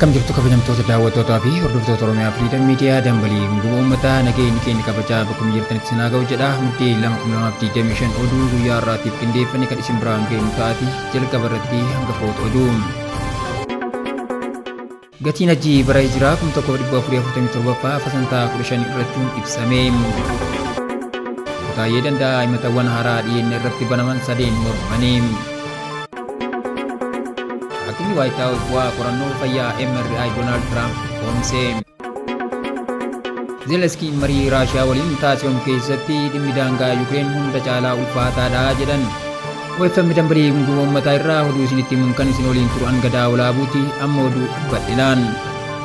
Akkam jirtu kabajamtoota daawwattootaa fi hordoftoota Oromiyaa Firiidam Miidiyaa dambalii gunguma uummataa nageenyi keenya kabajaa bakkuma jirtanitti isin haa ga'u jedha. Muddee 2,2025 oduu guyyaa har'aatiif qindeeffanne kan isin biraan geenyu taati jalqaba irratti hangafoota oduu. Gatiin hajjii bara hijiraa 1447ffaa parsantaa 15 irrachuun ibsame. Kutaayyee danda'a himatawwan haaraa dhiyeenya irratti banaman sadeen mormanii. Hakimni Waayit Haawus bu'aa qorannoo fayyaa MRI Doonaald Tiraamp ifoomse. Zelenskiin marii Raashiyaa waliin taasifamu keessatti dhimmi daangaa Yukireen hunda caalaa ulfaataadha jedhan. OFM dambalii gunguma uummataa irraa oduu isinitti himuun kan isin waliin turu Angadaa Walaabuuti amma oduu bal'inaan.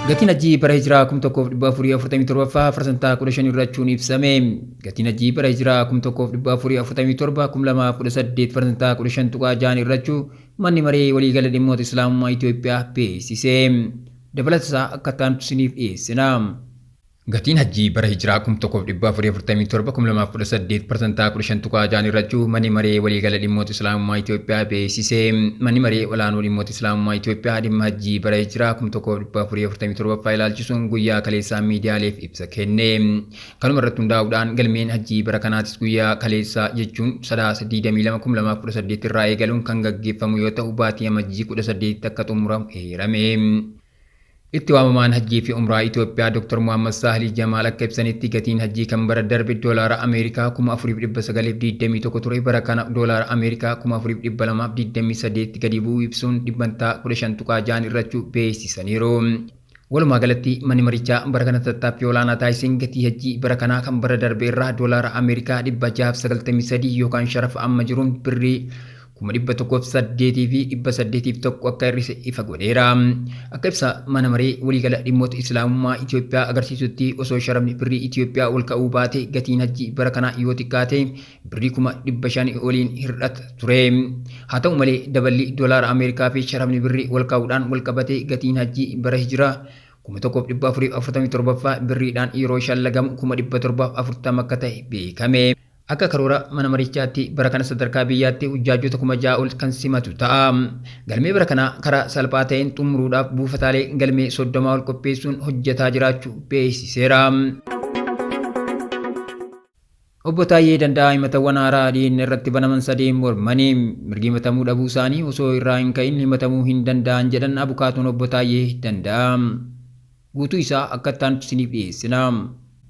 Gatiin hajjii bara hijiraa 1447ffaa parsantaa 15 irrachuun ibsame. Gatiin hajjii bara hijiraa 1447 2018 parsantaa 15.6 irrachuu manni maree waliigala dhimmoota Islaamummaa Itoophiyaa beeksise. Dabalatasaa akka itti isiniif dhiyeessina. Gatiin hajjii bara hijiraa 1447 2018 parsantaa 15.6 irrachuu manni maree waliigala dhimmoota Islaamummaa Itoophiyaa beeksise. Manni maree olaanoo dhimmoota Islaamummaa Itoophiyaa dhimma hajjii bara hijiraa 1447 ilaalchisuun guyyaa kaleessaa miidiyaaleef ibsa kenne. Kanuma irratti hundaa'uudhaan galmeen hajjii bara kanaatis guyyaa kaleessaa jechuun Sadaasa 22 2018 irraa eegaluun kan gaggeeffamu yoo ta'u baatii Amajjii 18 akka xumuramu eerame. Itti waamamaan hajjii fi umraa Itoophiyaa Dr. Muhammad Saahilii Jamaal akka ibsanitti gatiin hajjii kan bara darbe doolaara Ameerikaa 4,921 ture bara kana doolaara Ameerikaa 4,228 gadi bu'uu ibsuun dhibbantaa 15.6 irrachuu beeksisaniiru. Walumaa galatti manni marichaa bara kana tattaaffii olaanaa taasiseen gatii hajjii bara kanaa kan bara darbe irraa doolaara Ameerikaa 693 yookaan sharafa amma jiruun birrii 108,801 akka hir'ise ifa godheera. Akka ibsa mana maree waliigala dhimmoota Islaamummaa Itoophiyaa agarsiisutti osoo sharafni birrii Itoophiyaa ol ka'uu baate gatiin hajjii bara kanaa yoo xiqqaate birrii 500,000 oliin hir'ata ture. Haa ta'u malee daballi doolaara Ameerikaa fi sharafni birrii ol ka'uudhaan wal qabatee gatiin hajjii bara hijiraa 1447ffaa birriidhaan yeroo shallagamu 740,000 akka ta'e beekame. Akka karoora mana marichaatti bara kana sadarkaa biyyaatti hujjaajota 6,000 ol kan simatu ta'a. Galmee bara kanaa karaa salphaa ta'een xumuruudhaaf buufataalee galmee 30 ol qopheessuun hojjetaa jiraachuu beeksiseera. Obbo Taayyee Danda'aa himatawwan haaraa dhiyeenya irratti banaman sadeen mormanii mirgi himatamuu dhabuu isaanii osoo irraa hin ka'in himatamuu hin danda'an jedhan abukaatoon Obbo Taayyee Danda'aa. Guutuu isaa akka itti aanutti isiniif dhiyeessina.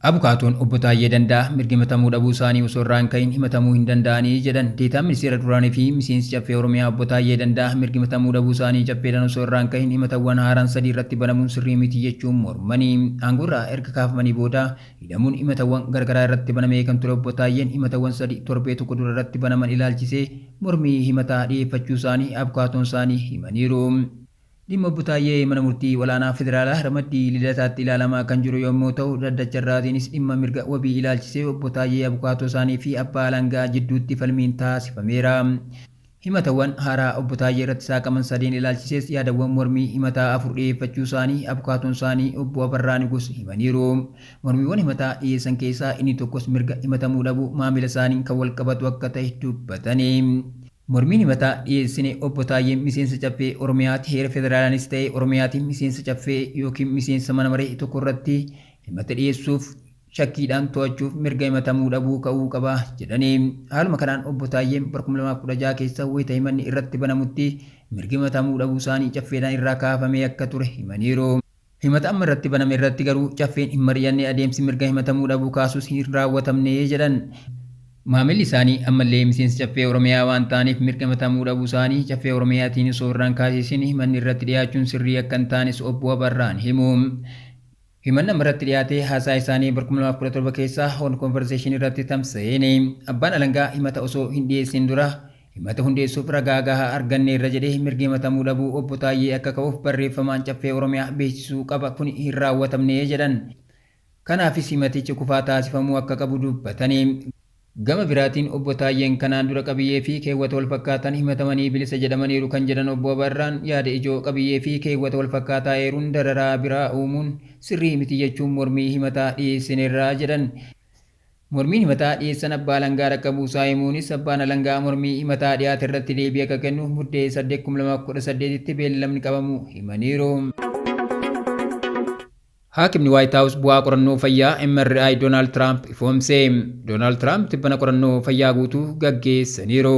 Abukaatoon Obbo Taayyee Danda'aa mirgi himatamuu dhabuu isaanii osoo irraa hin ka'in himatamuu hin danda'anii jedhan. Deetaan ministeera duraanii fi miseensi caffee Oromiyaa Obbo Taayyee Danda'aa mirgi himatamuu dhabuu isaanii caffeedhaan osoo irraa hin ka'in himatawwan haaraan sadii irratti banamuun sirrii miti jechuun mormanii. Aangoorraa erga kaafamanii booda hidhamuun himatawwan garagaraa irratti banamee kan ture Obbo Taayyeen himatawwan sadii torbee tokko dura irratti banaman ilaalchisee mormii himataa dhiyeeffachuu isaanii abukaatoon isaanii himaniiru. Dhimma Obbo Taayyee mana murtii olaanaa federaalaa ramaddii Lidataatti ilaalamaa kan jiru yommuu ta'u, dhaddacha irraatiinis dhimma mirga wabii ilaalchisee Obbo Taayyee abukaatoo isaanii fi abbaa alangaa jidduutti falmiin taasifameera. Himatawwan haaraa Obbo Taayyee irratti saaqaman sadeen ilaalchisees yaadawwan mormii himataa afur dhiyeeffachuu isaanii abukaatoon isaanii Obbo Abarraa Nugus himaniiru. Mormiiwwan himataa dhiyeessan keessaa inni tokkos mirga himatamuu dhabuu maamila isaaniin kan walqabatu akka ta'e dubbatani. Mormiin himataa dhiyeessine Obbo Taayyeen miseensa caffee Oromiyaati heera federaalaanis ta'e Oromiyaatiin miseensa caffee yookiin miseensa mana maree tokko irratti himata dhiyeessuuf shakkiidhaan to'achuuf mirga himatamuu dhabuu ka'uu qaba jedhani. Haaluma kanaan Obbo Taayyeen bara 2016 keessa wayita himanni irratti banamutti mirgi himatamuu dhabuu isaanii caffeedhaan irraa kaafamee akka ture himaniiru. Himata amma irratti baname irratti garuu caffeen hin mari'anne adeemsi mirga himatamuu dhabuu kaasuus hin raawwatamne jedhan. Maamilli isaanii ammallee miseensa caffee Oromiyaa waan ta'aniif mirga himatamuu dhabuu isaanii caffee Oromiyaatiin osoo irraan kaasisin himanni irratti dhiyaachuun sirrii akka hin taanes Obbo Abarraan himu. Himanni amma irratti dhiyaate haasaa isaanii bara 2017 keessa Horn Conversation irratti tamsa'een abbaan alangaa himata osoo hin dhiyeessin dura himata hundeessuuf ragaa gahaa arganneerra jedhee mirgi himatamuu dhabuu Obbo Taayyee akka ka'uuf barreeffamaan caffee Oromiyaa beeksisuu qaba kun hin raawwatamne jedhan. Kanaafis himatichi kufaa taasifamuu akka qabu dubbatani. Gama biraatiin Obbo Taayyeen kanaan dura qabiyyee fi keewwata walfakkaataan himatamanii bilisa jedhamaniiru kan jedhan Obbo Abarraan yaada ijoo qabiyyee fi keewwata walfakkaataa eeruun dararaa biraa uumuun sirrii miti jechuun mormii himataa dhiyeessineerra jedhan. Mormiin himataa dhiyeessan abbaa alangaa dhaqqabuu isaa himuunis abbaan alangaa mormii himataa dhiyaate irratti deebii akka kennu Muddee 8,2018tti beellamni qabamuu himaniiru. Haakimni Waayit Haawus bu'aa qorannoo fayyaa MRI Doonaald Tiraamp ifoomse. Doonaald Tiraamp tibbana qorannoo fayyaa guutuu gaggeessaniiru.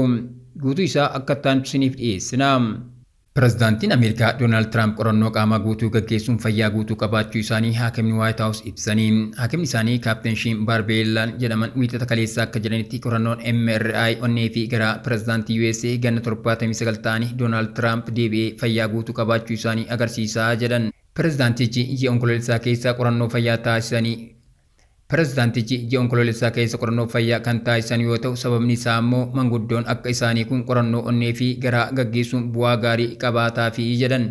Guutuu isaa akka itti isiniif dhiyeessina. Pireezidaantiin Ameerikaa Doonaald Tiraamp qorannoo qaamaa guutuu gaggeessuun fayyaa guutuu qabaachuu isaanii haakimni Waayit Haawus ibsanii. Haakimni isaanii Kaapteen Shiin Baarbeellaan jedhaman wiixata kaleessaa akka jedhanitti qorannoon MRI onnee fi garaa pireezidaantii USA ganna 79 ta'anii Doonaald Tiraamp deebi'ee fayyaa guutuu qabaachuu isaanii agarsiisaa jedhan. Pireezidaantichi ji'a Onkoloolessaa keessa qorannoo fayyaa taasisanii Pireezidaantichi ji'a Onkoloolessaa keessa qorannoo fayyaa kan taasisan yoo ta'u, sababni isaa immoo manguddoon akka isaanii kun qorannoo onnee fi garaa gaggeessuun bu'aa gaarii qabaataafi jedhan.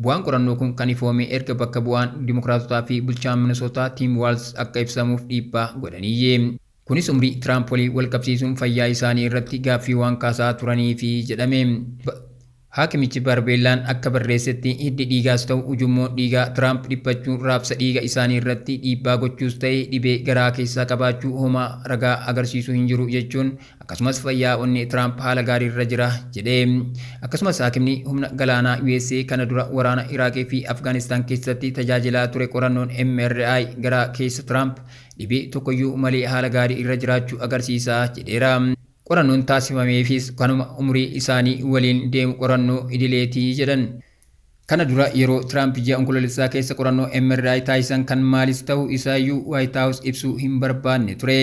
Bu'aan qorannoo kun kan ifoome erga bakka bu'aan Dimokiraatotaa fi bulchaan Minisootaa Tiim Waals akka ibsamuuf dhiibbaa godhaniyyee. Kunis umrii Tiraamp waliin wal qabsiisuun fayyaa isaanii irratti gaaffii waan kaasaa turaniifi jedhame. Haakimichi Barbeellaan akka barreessetti hiddi dhiigaas ta'u ujummoon dhiigaa Tiraamp dhiphachuun raabsa dhiiga isaanii irratti dhiibbaa gochuus ta'e dhibee garaa keessaa qabaachuu homaa ragaa agarsiisuu hin jiru jechuun, akkasumas fayyaa onnee Tiraamp haala gaarii irra jira jedhe. Akkasumas haakimni humna galaanaa USA kana dura waraana Iraaqii fi Afgaanistaan keessatti tajaajilaa ture qorannoon MRI garaa keessa Tiraamp dhibee tokkoyyuu malee haala gaarii irra jiraachuu agarsiisa jedheera. Qorannoon taasifameefis kanuma umurii isaanii waliin deemu qorannoo idileetii jedhan. Kana dura yeroo Tiraamp ji'a Onkoloolessaa keessa qorannoo MRI taasisan kan maalis ta'uu isaayyuu Waayit Haawus ibsuu hin barbaanne ture.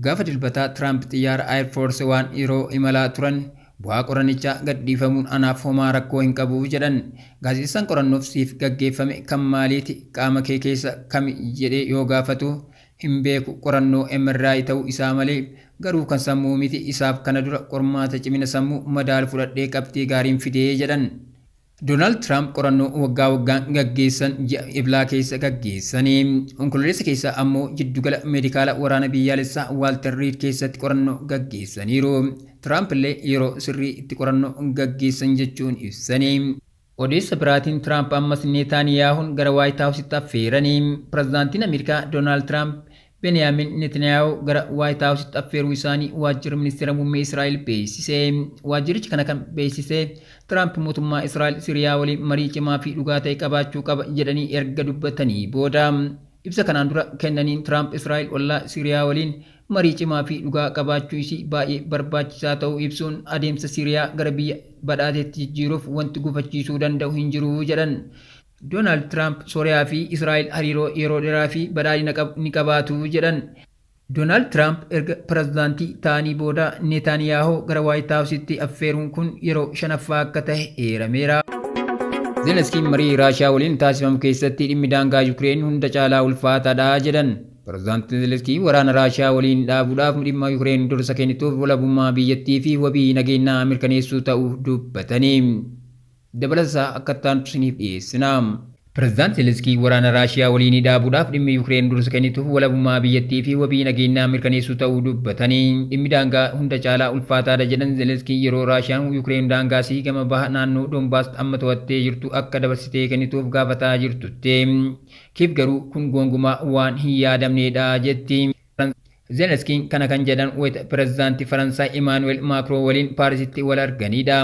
Gaafa Dilbataa Tiraamp xiyyaara Air Force One yeroo imalaa turan bu'aa qorannichaa gadhiifamuun anaaf homaa rakkoo hin qabu jedhan. Gaazexeessaan qorannoof siif gaggeeffame kan maaliiti, qaama kee keessa kami jedhee yoo gaafatu, hin beeku, qorannoo MRI ta'uu isaa malee, garuu kan sammuu miti, isaaf kana dura qormaata cimina sammuu madaalu fudhadhee qabxii gaariin fidee jedhan. Doonaald Tiraamp qorannoo waggaa waggaan gaggeessan ji'a Eblaa keessa gaggeessanii, Onkoloolessa keessa ammoo jiddugala meedikaala waraana biyyaalessaa Waalter Riid keessatti qorannoo gaggeessaniiru. Tiraamp illee yeroo sirrii itti qorannoo gaggeessan jechuun ibsanii. Odeessa biraatiin Tiraamp ammas Neetaaniyaahuun gara Waayit Haawusitti affeeranii. Pireezidaantiin Ameerikaa Doonaald Tiraamp Beniyaamin Netanyaahuu gara Waayit Haawusitti affeeruu isaanii waajjirri ministeera muummee Israa'el beeksise. Waajjirichi kana kan beeksise Tiraamp mootummaa Israa'el Siriyaa waliin marii cimaa fi dhugaa ta'e qabaachuu qaba jedhanii erga dubbatanii booda. Ibsa kanaan dura kennaniin Tiraamp Israa'el ollaa Siriyaa waliin marii cimaa fi dhugaa qabaachuu isii baay'ee barbaachisaa ta'uu ibsuun, adeemsa Siriyaa gara biyya badhaateetti jijjiiruuf wanti gufachiisuu danda'u hin jiru jedhan. Doonaald Tiraamp Sooriyaa fi Israa'el hariiroo yeroo dheeraa fi badhaadhina qabu ni qabaatu jedhan. Doonaald Tiraamp erga pireezidaantii ta'anii booda Neetaaniyaahuu gara Waayit Haawusitti affeeruun kun yeroo shanaffaa akka ta'e eerameera. Zelenskiin marii Raashiyaa waliin taasifamu keessatti dhimmi daangaa Yukireen hunda caalaa ulfaataadha jedhan. Pireezidaantiin Zelenskii waraana Raashiyaa waliin dhaabuudhaaf dhimma Yukireen dursa kennituuf walabummaa biyyattii fi wabii nageenyaa mirkaneessuu ta'uu dubbatanii. Dabalataa akka itti isiniif dhiyeessina. Pireezidaant Zelenskii waraana Raashiyaa waliin dhaabuudhaaf dhimmi Yukireen dursa kennituuf walabummaa biyyattii fi wabii nageenyaa mirkaneessuu ta'uu dubbatanii, dhimmi daangaa hunda caalaa ulfaataadha jedhan. Zelenskii yeroo Raashiyaan Yukireen daangaasii gama baha naannoo Doonbaas amma to'attee jirtu akka dabarsitee kennituuf gaafataa jirtutti. Kiif garuu kun gonkumaa waan hin yaadamnedha jetti. Zelenskiin kana kan jedhan wayita pireezidaantii Faransaay Imaanuweel Maakiroo waliin Paarisitti wal arganidha.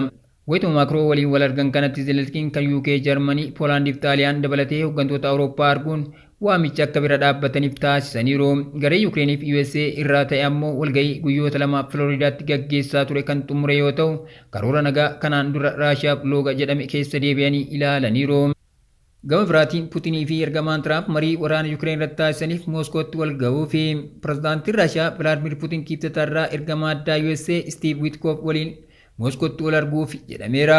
Wayituma Maakiroo waliin wal argan kanatti Zelenskiin kan UK, Jarmanii, Poolaandii fi Xaaliyaan dabalatee hooggantoota Awurooppaa arguun waamicha akka bira dhaabbataniif taasisaniiru. Garee Yukireenii fi USA irraa ta'e ammoo walgahii guyyoota lamaaf Filooridaatti gaggeessaa ture kan xumure yoo ta'u, karoora nagaa kanaan dura Raashiyaaf looga jedhame keessa deebi'anii ilaalaniiru. Gama biraatiin Putinii fi ergamaan Tiraamp marii waraana Yukireen irratti taasisaniif Mooskootti wal gahuu fi pireezidaantiin Raashiyaa Vilaadimir Putin Kibxata irraa ergamaa addaa USA Steve Witkoff waliin Mooskootti wal arguuf jedhameera.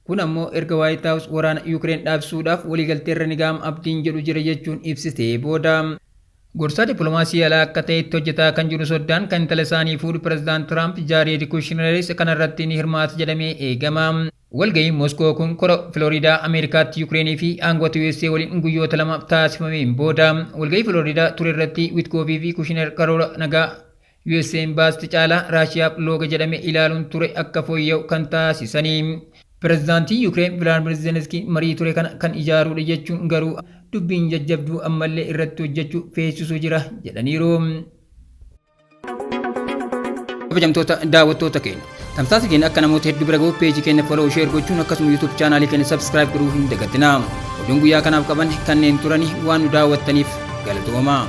Kun ammoo erga Waayit Haawus waraana Yukireen dhaabsisuudhaaf waliigalteerra ni ga'ama abdiin jedhu jira jechuun ibsitee booda. Gorsaa dippiloomaasii alaa akka ta'etti hojjetaa kan jiru soddaan kan intala isaanii fuudhu pireezidaant Tiraamp Jaared Kushneris kanarratti ni hirmaata jedhamee eegama. Walga'iin Moskoo kun kora Filooriidaa Ameerikaatti Yukireenii fi aangoota USA waliin guyyoota lamaaf taasifameen booda. Walga'ii Filooriidaa ture irratti Witkoofii fi Kushner karoora nagaa USA'n baaste caalaa Raashiyaaf looga jedhame ilaaluun ture akka fooyya'u kan taasisanii. Pireezidaantiin Yukireen Vilaadimir Zelenskiin marii ture kana kan ijaaruudha jechuun, garuu dubbiin jajjabduu ammallee irratti hojjechuu feesisu jira jedhaniiru. Kabajamtoota daawwattoota keenya, Tamsaasa keenya akka namoota hedduu bira gahuuf peejii keenya follow, share gochuun akkasuma YouTube chaanaalii keenya subscribe godhuu hin dagatinaa. Oduun guyyaa kanaaf qaban kanneen turani, waan nu daawwattaniif galatoomaa.